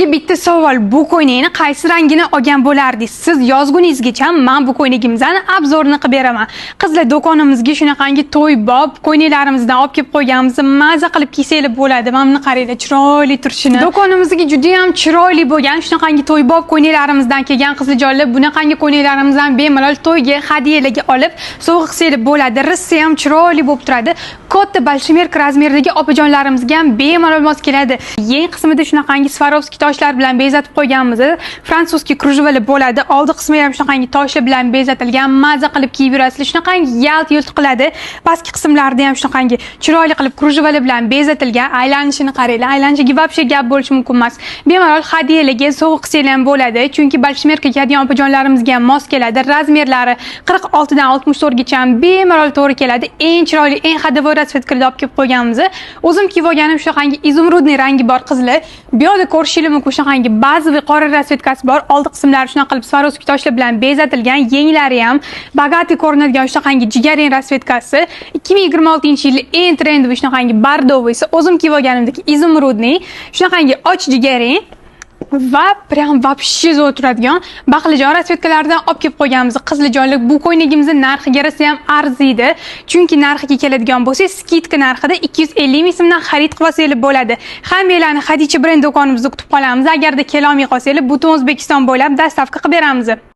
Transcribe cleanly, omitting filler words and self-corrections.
Sizga bitta savol: bu ko'ylakni qaysi rangini olgan bo'lardingiz? Siz yozguningizgacha men bu ko'ylagimizni обзор ini qilib beraman. Qizlar, do'konimizga shunaqangi to'ybob ko'ylaklarimizdan olib kelib qo'yganmiz. Maza qilib kiysanglar bo'ladi. Mana buni qaranglar, chiroyli turishini. Do'konimizga juda ham chiroyli bo'lgan shunaqangi to'ybob ko'ylaklarimizdan kelgan, qizlarjonlar, bunaqangi ko'ylaklarimizdan bemalol to'yga, hadiyalarga olib, sovg'a qilsanglar bo'ladi. Risi ham chiroyli bo'lib turadi. Katta большемерка razmeridagi opajonlarimizga ham bemalol mos keladi. Yeng qismida shunaqangi Swarovski toshlar bilan bezatib qo'yganmiz. Французский кружева li bo'ladi. Oldi qismi ham shunaqangi toshlar bilan bezatilgan. Maza qilib kiyib yurasizlar. Shunaqangi yalt yult qiladi. Pastki qismlarida ham shunaqangi chiroyli qilib кружева li bilan bezatilgan. Aylanishini qaranglar. Aylanishiga вообще gap bo'lishi mumkin emas. Bemalol hadiyalarga sovg'a qilsanglar ham bo'ladi. Chunki большемерка kiyadigan opajonlarimizga ham mos keladi. Razmerlari 46 dan 64 gacha ham bemalol to'g'ri keladi. Eng chiroyli, eng ходовой расцветка larda olib kelib qo'yganmiz. O'zim kiyib olganim shunaqangi изумрудный rangi bor, qizlar. Bu yoqda ko'rishingiz mumkin, shunaqangi bazaviy qora расцветка si bor. Oldi qismlari shunaqa qilib Swarovski toshlar bilan bezatilgan. Yenglari ham богатый ko'rinadigan shunaqangi jigarrang расцветка si. 2026-yil eng трендовый shunaqangi бордовый si. O'zim kiyib olganimdagi изумрудный, shunaqangi och jigarrang va прям вообще zo'r turadigan baqlajon расцветка laridan olib kelib qo'yganmiz. Qizlarjonlar, bu ko'ylagimizni narxiga rosa ham arziydi. Chunki narxiga keladigan bo'lsak, скидка narxida 250 ming so'mdan xarid qilib olsanglar bo'ladi. Hammanglarni Hadicha brend do'konimizda kutib qolamiz. Agarda kelolmay qolsanglar, butun O'zbekiston bo'ylab доставка qilib beramiz.